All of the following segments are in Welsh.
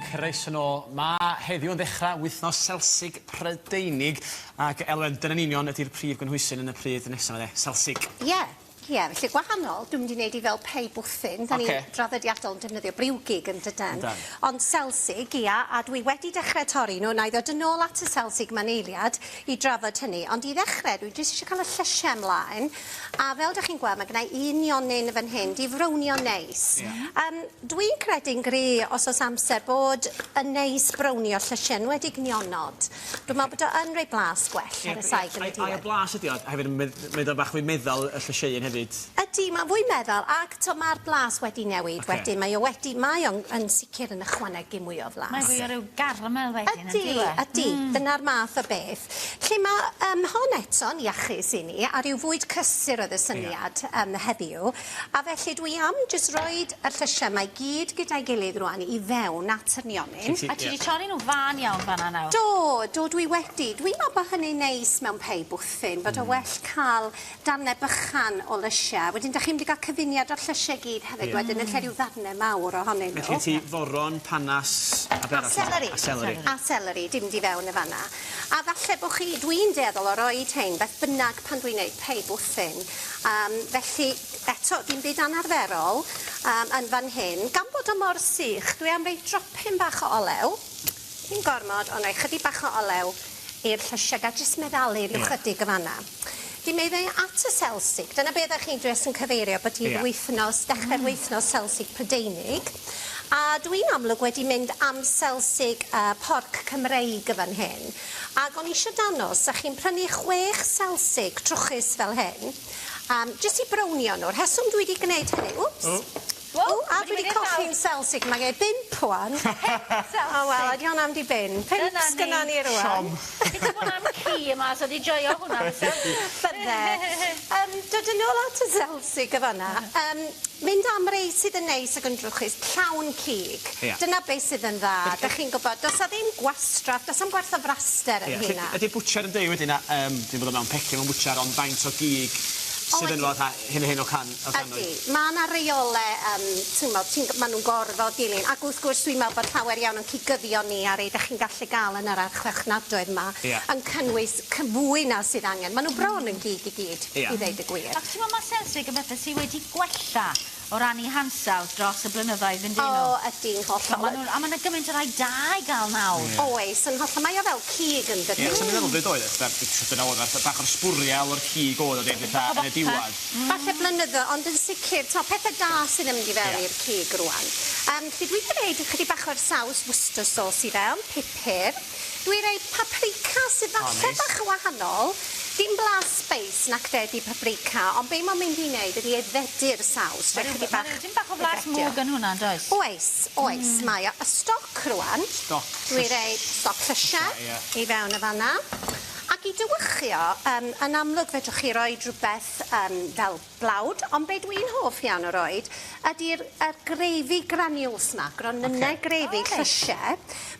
Croeso nôl. Mae heddiw yn ddechrau wythnos selsig Prydeinig ac Elwen, dyna'n union ydy'r prif gynhwysyn yn y pryd nesaf 'ma de, selsig. Ie, ie, felly gwahanol, dwi'n mynd i wneud i fel pei bwthyn, da ni draddodiadol yn defnyddio briwgig yn dyden? Yndan. Ond selsig, ia, a dwi wedi dechrau torri nhw, wna i ddod yn ôl at y selsig ma'n eiliad i drafod hynny, ond i ddechrau dwi jyst eisiau cael y llysiau ymlaen, a fel dych chi'n gweld mae gynna i un nionyn fan hyn, di frownio neis. Ia. Yym Dwi'n credu'n gry' os o's amser bod yn neis brownio llysie enwedig nionod. Dwi'n me'wl bod o yn rhoi blas gwell ar y saig yn y diwedd. Ai y blas ydi o a hefyd yn medd- mynd o bach fwy meddal y llysieuyn hefyd. Ydi ma'n fwy meddal ac t'o' ma'r blas wedi newid wedyn mae o wedi mae o'n yn sicir yn ychwanegu mwy o flas. Mae'n fwy o ryw garamel wedyn on'd yw e? Ydi ydi dyna'r math o beth. Lle ma' yym hon eto'n iachus i ni a ryw fwyd cysur oedd y syniad yym heddiw. A felly dwi am jyst roid y llysie 'ma i gyd gyda'i gilydd rŵan i fewn at yr nionyn. A ti 'di torri nhw fân iawn fan 'na nawr. Do, do dwi wedi. Dwi'n me'wl bo' hynny'n neis mewn pei bwthyn bod o well ca'l darne bychan o lysie. Wedyn 'dach chi'n mynd i ga'l cyfuniad o'r llysie i gyd hefyd wedyn yn lle ryw ddarne mawr ohonyn nhw. Felly ti foron, panas a be' arall? A seleri. A seleri. A seleri, 'di mynd i fewn yn fan 'na. A falle bo' chi, dwi'n dueddol o roid rhein beth bynnag pan dwi'n neud pei bwthyn. Yym felly eto dim byd anarferol yym yn fan hyn. Gan bod o mor sych dwi am roi dropyn bach o olew, dim gormod ond roi chydig bach o olew i'r llysiau ga jyst meddalu ryw chydig yn fan 'na. 'Di mi ddoi at y selsig, dyna be' oddech chi'n jyst yn cyfeirio bod hi'n wythnos, dechre'r wythnos selsig Prydeinig a dwi'n amlwg wedi mynd am selsig yy porc Cymreig yn fan hyn. Ag o'n i isio danos, 'sach chi'n prynu chwech selsig trwchus fel hyn, yym jyst i brownio nhw. Rheswm dwi 'di gneud hynny, wps! O! O, a dwi 'di colli'n selsig, ma' gen i bump ŵan. Pump selsig! O wel, ydi hwnna mynd i bin? Pump sgynnon ni rŵan. Siom. Ti 'di bod am ci yma, so 'di joio hwnna fysa? Bydde. Yym dod yn ôl at y selsig y' fan 'na, yym mynd am rei sydd yn neis ag yn drwchus, llawn cig. Ia. Dyna beth sydd yn dda. 'Dych chi'n gwbod, do's 'a ddim gwastraff, do's a'm gwerth o fraster yn rheina. Ydi bwtsiar yn deud wedyn a yym dwi'n bod o mewn pecyn mewn bwtsiar ond faint o gig sydd ynddo fo fatha hyn a hyn o can o cannoedd? Ydi. Ma' 'na reole yym ti'n gwbo ti'n ma' nw'n gorfod dilyn ac wrth gwrs dwi'n me'wl bod llawer iawn o'n cigyddion ni a rei 'dach chi'n gallu ga'l yn yr archfarchnadoedd 'ma yn cynnwys fwy na sydd angen. Ma' nw bron yn gig i gyd i ddeud y gwir. Ac t'mo' ma' selsig yn bethe sy wedi gwella o ran 'u hansawdd dros y blynyddoedd yndyn nhw? O ydi'n hollol. Ma' nhw'n a ma' 'na gymaint o rai da i ga'l nawr. Oes yn hollol mae o fel cig yndydi? Ie achos o'n i'n meddwl 'fyd oedd fatha dyna o'dd fatha bach o'r sbwriel o'r cig o'dd o ddim fatha yn y diwadd. Falle blynyddo ond yn sicir t'o' pethe da sydd yn mynd i fewn i'r cig rŵan. Yym felly dwi 'di roid ychydig bach o'r saws Worcester sauce i fewn, pupur. Dwi roi paprika sydd falle bach yn wahanol. Dim blas sbeis nac de 'di paprika ond be' ma'n mynd i neud ydi aeddfedu'r saws rhoi chydig bach... Ma' ryw dim bach o flas mwg yn hwnna yndoes? Oes oes mae o. Y stoc rŵan. Stoc Dwi rei stoc llysie. Ie. I fewn y fan 'na. Ac i dywychu o yym yn amlwg fedrwch chi roid rwbeth yym fel blawd, ond be' dwi'n hoff iawn o roid ydi'r y gravy granules 'ma, gronyne gravy llysie.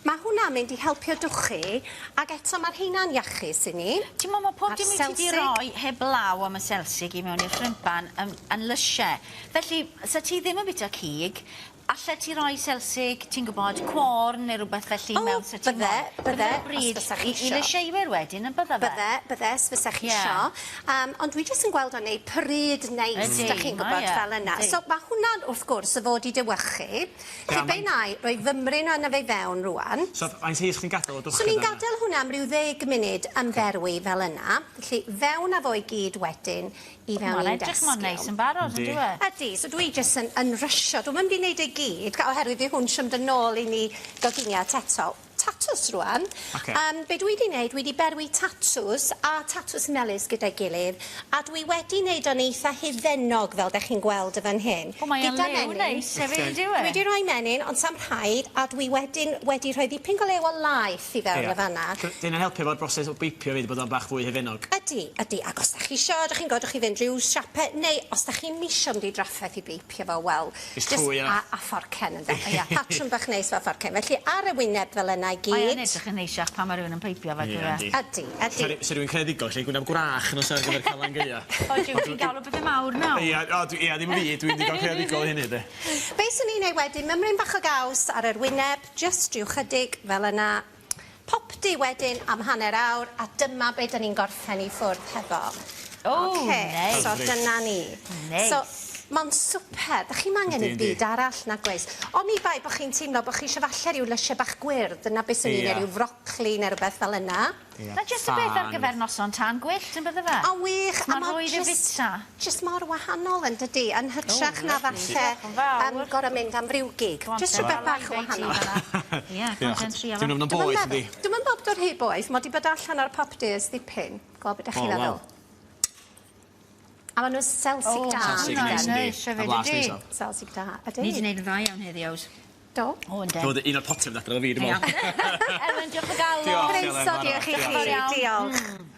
Ma' hwnna'n mynd i helpu o dwchi ag eto ma'r rheina'n iachus i ni. T'mo' ma' pob A'r dim wyt ti 'di selsig. roi heblaw am y selsig i mewn i'r ffrimpan yn yn lysie. Felly sa ti ddim yn bita cig, Allet ti roi selsig, ti'n gwbod, cworn neu rwbeth felly mewn sa ti moyn? O, bydde, bydde, os fysa chi isio. I lysieuwyr wedyn yn bydda fe? Bydde, bydde, os fysa chi isio. Yym, ond dwi jyst yn gweld o'n neud pryd neis, 'dach chi'n gwbod, fel yna. So ma' hwnna'n, wrth gwrs, y fod i dewychu. Felly be' 'nai, roi fymryn o 'na fe i fewn rŵan. So faint hir chi'n gadel o dwchi Swn i'n gadel hwnna am ryw ddeg munud yn berwi fel yna. Felly fewn â fo i gyd wedyn i fewn i'n Mae'n edrych mor neis yn barod on'd yw e? Ydi, so dwi jyst yn yn rysio, dwi'm yn mynd i neud e i gyd oherwydd fydd hwn isio mynd yn ôl i ni goginiad eto. Tatws rŵan. Oce. Yym be' dwi 'di neud, dwi 'di berwi tatws a tatws melys gyda'i gilydd a dwi wedi neud o'n eitha hufennog fel 'dach chi'n gweld y fan hyn. O mae o'n liw neis hefyd on'd yw e? Dwi 'di roi menyn ond sa'm rhaid a dwi wedyn wedi rhoi ddipyn go lew o laeth i fewn y fan 'na. 'Di hynna'n helpu efo'r broses o beipio 'fyd bod o'n bach fwy hufennog? Ydi, ydi, ac os 'dach chi isio, 'dach chi'n gw'od, 'dach chi fynd ryw siape, neu os 'dach chi'm isio mynd i drafferth i beipio fo, wel, Jyst trwy a... a a fforcen ynde? Ia, patrwm bach neis fel fforcen. Felly ar y wyneb fel yna i gyd. Mae yn edrych yn neisiach pan ma' rywun yn peipio fe Ie, dyw e? yndi. Ydi, ydi. Sa rhywun creadigol lle gwynab gwrach yn oes ar gyfer Calan Gaea. O jiw, ti'n galw pethe mawr nawr. Ia, o dwi ia ddim fi, dwi'n ddigon creadigol i hynny de. Be swn i'n neud wedyn, mymryn bach o gaws ar yr wyneb, jyst ryw chydig fel yna. Popty wedyn am hanner awr, a dyma be 'dyn ni'n gorffen i ffwrdd hefo. O, Ocê, neis. So dyna ni. Neis. So, ma'n swper. Dach chi'm angen Yndi, 'im yndi. byd arall nag oes? Oni bai bo' chi'n teimlo bo' chi isio falle ryw lysie bach gwyrdd, dyna be swn i'n Ia. neud, ryw frocli ne' rwbeth fel yna. Ia. Na jyst y beth ar gyfer noson tân gwyllt yn bydde fe? O wych, Ma'n rhwydd i fita. jyst mor wahanol yn dydi, yn hytrach na falle Diolch yn fawr. gor'o' mynd am ryw gig. Jyst rhywbeth bach yn wahanol. Ie, content trio Dwi'n fo. mynd yn Dwi'm yn boeth meddwl- yndi? Dwi'm yn bob dod rhy boeth, mod i bod allan ar popty ers dipyn. Gweld be' 'dach O, chi'n waw. feddwl. A ma' nhw'n selsig O, da. Selsig hwnna'n neis yndi. neis hefyd, A blas ydi? neis o. Selsig da, ydi. Ni 'di neud yn dda iawn heddi, Ows. Do. O, ynden. Dwi'n un o'r potiau fynd adre efo fi, dwi'n meddwl. Elwen, diolch o galon. Diolch. Croeso, diolch i Diolch. chi. Diolch. Diolch.